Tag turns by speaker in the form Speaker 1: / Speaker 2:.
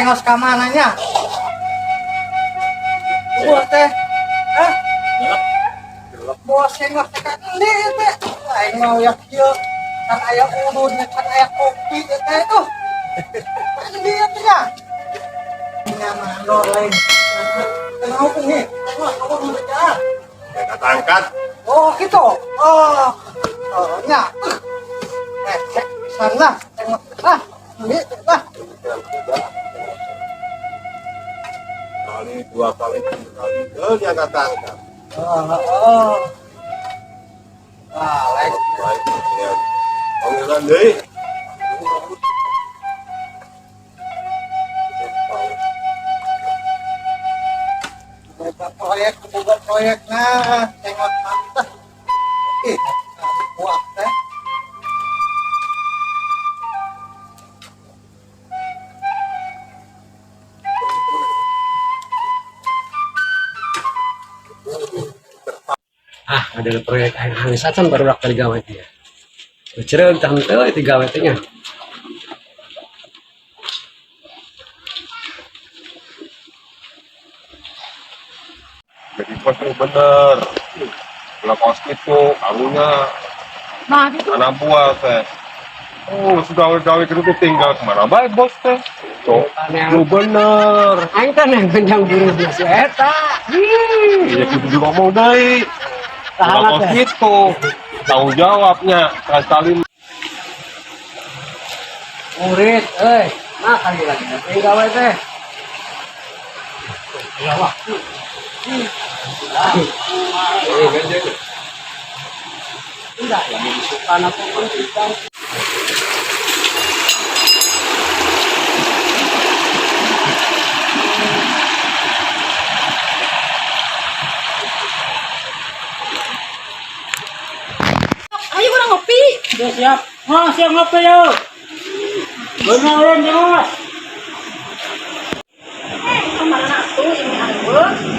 Speaker 1: Cengos ka mana nya? Gua teh. Hah? Bos cengos teh ka endi teh? Aing mau ya kieu. Can aya udud, can aya kopi teh tuh. Endi teh nya? Nya mandor lain. Kenapa nih? Cengos kamu dulu aja.
Speaker 2: Angkat.
Speaker 1: Oh gitu. Oh, oh nya. Cek pisan lah, cengos lah. Endi lah.
Speaker 2: Kali dua kali tiga kali, eh, dia angkat angkat.
Speaker 1: Oh, oh. Wah, lain.
Speaker 2: Baik ya, panggilan deh.
Speaker 1: Boga proyek, boga proyek, nah, tengok mantah. Ih, buah teh.
Speaker 3: Ah, ada proyek aing hangis acan baru rak gawe dia. Cereu tah henteu itu gawe teh nya.
Speaker 2: Jadi bos tuh bener kalau kos itu kamunya.
Speaker 4: Nah, gitu.
Speaker 2: Anak buah teh, oh sudah gawe gitu tuh tinggal kemana baik bos teh tuh lu bener.
Speaker 3: Aing teh neng kenjang buruh dia si eta.
Speaker 2: Iya gitu juga ngomong deh.
Speaker 3: Tahan
Speaker 2: kalau kos
Speaker 3: teh.
Speaker 2: gitu tanggung jawabnya sekali.
Speaker 3: Murid euy, nah kali lagi teh gawe teh. Ya waktu. Enggak, ya disukan atau kita.
Speaker 4: Ayo kurang ngopi.
Speaker 5: Udah siap. Mas, siap ngopi yuk. Beneran, Mas.
Speaker 4: Eh, kemana tuh ini areueuh?